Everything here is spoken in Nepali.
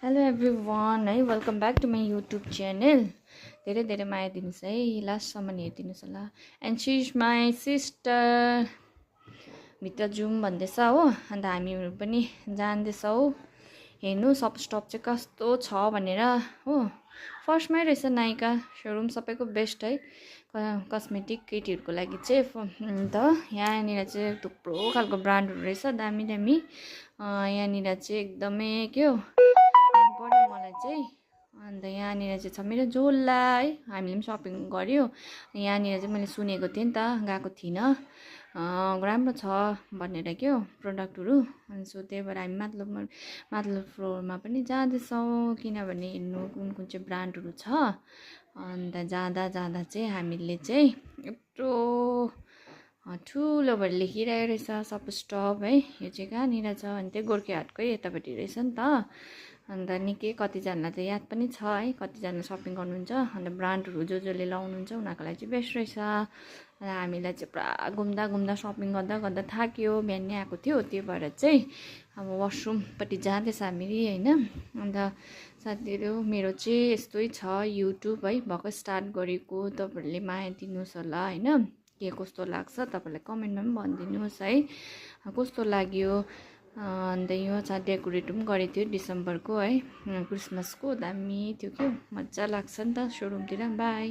हेलो एभ्रिवान है welcome back to my YouTube channel. धेरै धेरै माया दिनुहोस् है, लास्टसम्म हेरिदिनुहोस् होला। And she is my sister. भित्र जाउँ भन्दैछ हो, अन्त हामीहरू पनि जाँदैछौँ। हेर्नु सब स्टप चाहिँ कस्तो छ भनेर हो। फर्स्टमै रहेछ नायिका सोरुम, सबैको बेस्ट है कस्मेटिक केटीहरूको लागि चाहिँ। अन्त यहाँनिर चाहिँ थुप्रो खालको ब्रान्डहरू रहेछ, दामी दामी। यहाँनिर चाहिँ एकदमै के हो पर्यो मलाई चाहिँ। अन्त यहाँनिर चाहिँ छ मेरो झोला है, हामीले पनि सपिङ गऱ्यो। यहाँनिर चाहिँ मैले सुनेको थिएँ नि त, गएको थिइनँ। राम्रो छ भनेर के हो प्रडक्टहरू। अनि सो त्यही भएर हामी माथिल्लो फ्लोरमा पनि जाँदैछौँ, किनभने हेर्नु कुन कुन चाहिँ ब्रान्डहरू छ। अन्त जाँदा जाँदा चाहिँ हामीले चाहिँ यत्रो ठुलोबाट लेखिरहेको रहेछ सब स्टप है। यो चाहिँ कहाँनिर छ भने चाहिँ गोर्खे हाटकै यतापट्टि रहेछ नि त। अन्त निकै कतिजनालाई त याद पनि छ है, कतिजना सपिङ गर्नुहुन्छ। अन्त ब्रान्डहरू जसले लाउनुहुन्छ उनीहरूको लागि चाहिँ बेस्ट रहेछ। र हामीलाई चाहिँ पुरा घुम्दा घुम्दा सपिङ गर्दा गर्दा थाक्यो, बिहानै आएको थियो। त्यो भएर चाहिँ अब वासरुमपट्टि जाँदैछ हामी होइन। अन्त साथीहरू मेरो चाहिँ यस्तै छ युट्युब है, भर्खर स्टार्ट गरेको। तपाईँहरूले माया दिनुहोस् होला होइन। के कस्तो लाग्छ तपाईँलाई कमेन्टमा पनि भनिदिनुहोस् है, कस्तो लाग्यो। अन्त यो चाहिँ डेकोरेट पनि गरेको थियो डिसेम्बरको है, क्रिसमसको। दामी थियो, के मजा लाग्छ नि त सोरुमतिर। बाई।